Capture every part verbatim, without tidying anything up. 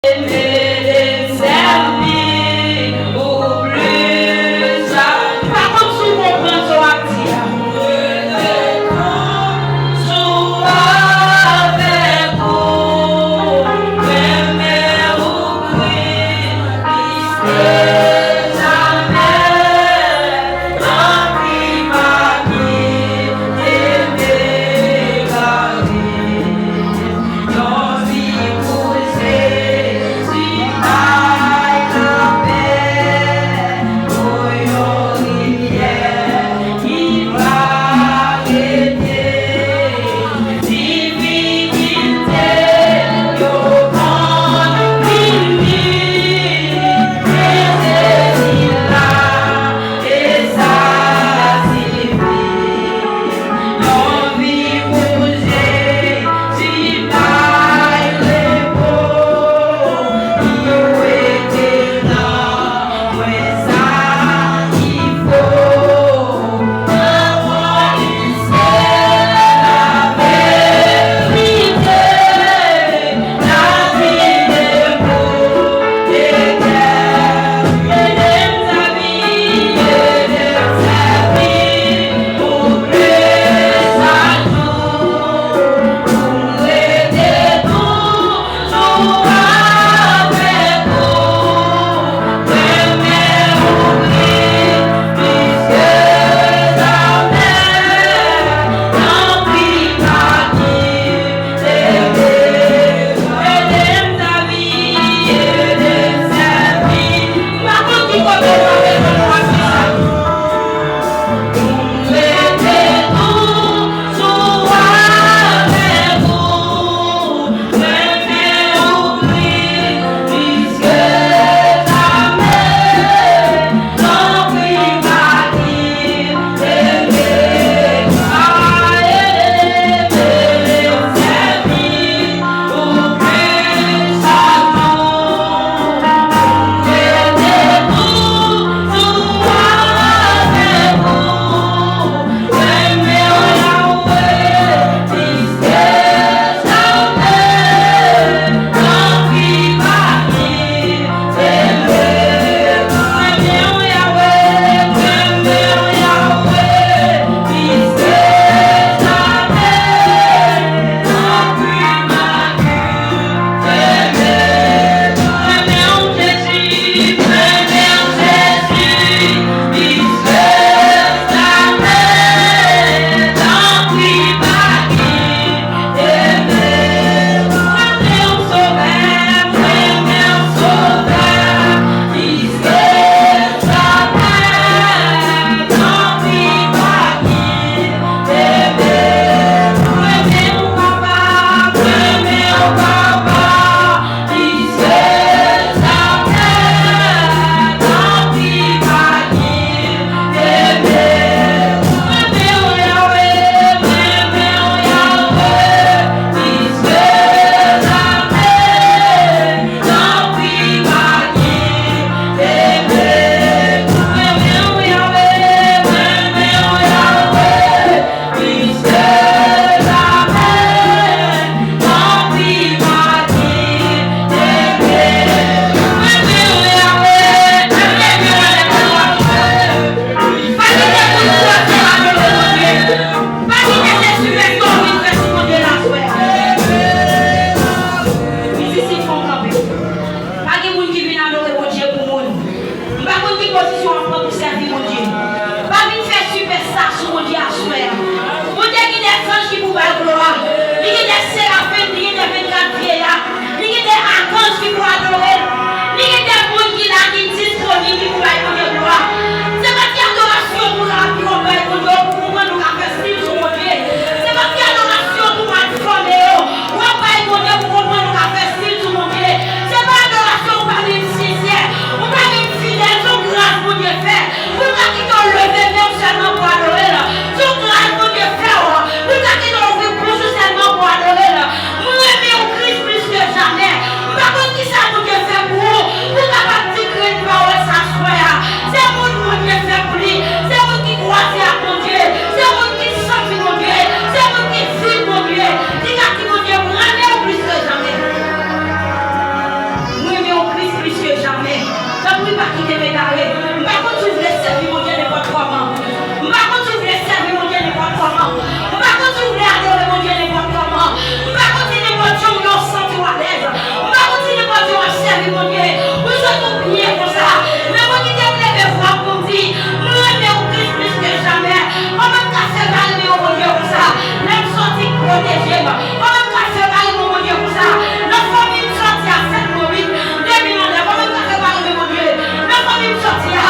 Ede m sèvi ou plis. M pa konn si w konprann sa w ap di a. Sou avèk ou, renmen ou plis ke jamè. Tanpri pa kite m egare. Yon vi pou Jezi bay lapè, o yon rivyè ki pa rete. Difikilte yo konn vini, men Jezi la, e sa sifi. Yon vi pou Jezi bay repo, li rete nan mwen sa ki fo. Pawòl li se laverite. Mizisyen, fè w kanpe. Pa gen moun ki vin adore Bondye pou moun. M pa konn ki pozisyon w ap pran pou sèvi Bondye. Pa vin fè sipèsta sou Bondye aswè a. Bondye gen de zanj ki pou ba l glwa. Li gen de serafen, li gen de vennkat vyeya. Li gen de akanj ki pou adore l. Li gen de moun ki la ki disponib ki pou bay Bondye glwa. Se pa ti adorasyon pou rapi w ap bay Bondye, pou konprann ou ka fè stil sou Bondye. Se pa ti adorasyon pou mal fòme yo w ap bay Bondye, pou konprann ou ka fè stil sou Bondye. Se pa adorasyon ou pa menm sensè, ou pa menm fidèl, se yon gras Bondye fè. Pou l ka kite w leve men w sèlman pou adore l. Se yon gras Bondye fè w. Pou l ka kite w ouvri bouch ou sèlman pou adore l. Pa kite m egare. M pa konn si w vle sèvi Bondye nenpòt kòman. M pa konn si w vle sèvi Bondye nenpòt kòman. M pa konn si w vle adore Bondye nenpòt kòman. M pa konn si nenpòt jan w santi w alèz. M pa konn si nenpòt jan w ap sèvi Bondye. Ou santi w byen konsa. Men mwen kite m leve vwa m pou m di, m renmen w plis, plis ke jamè. Kòman m ka fè pa renmen yon Bondye konsa? Lè m sòti, pwoteje m. Kòman m ka fè pa renmen yon Bondye konsa? Nan fanmi m sòti a, sèt mwa uit, de mil an lè, kòman m ka fè pa renmen Bondye? Nan fanmi m sòti a,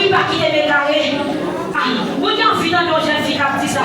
Li pa kite m egare. Ah, mwen gen anvi tande yon jèn fi k ap di sa.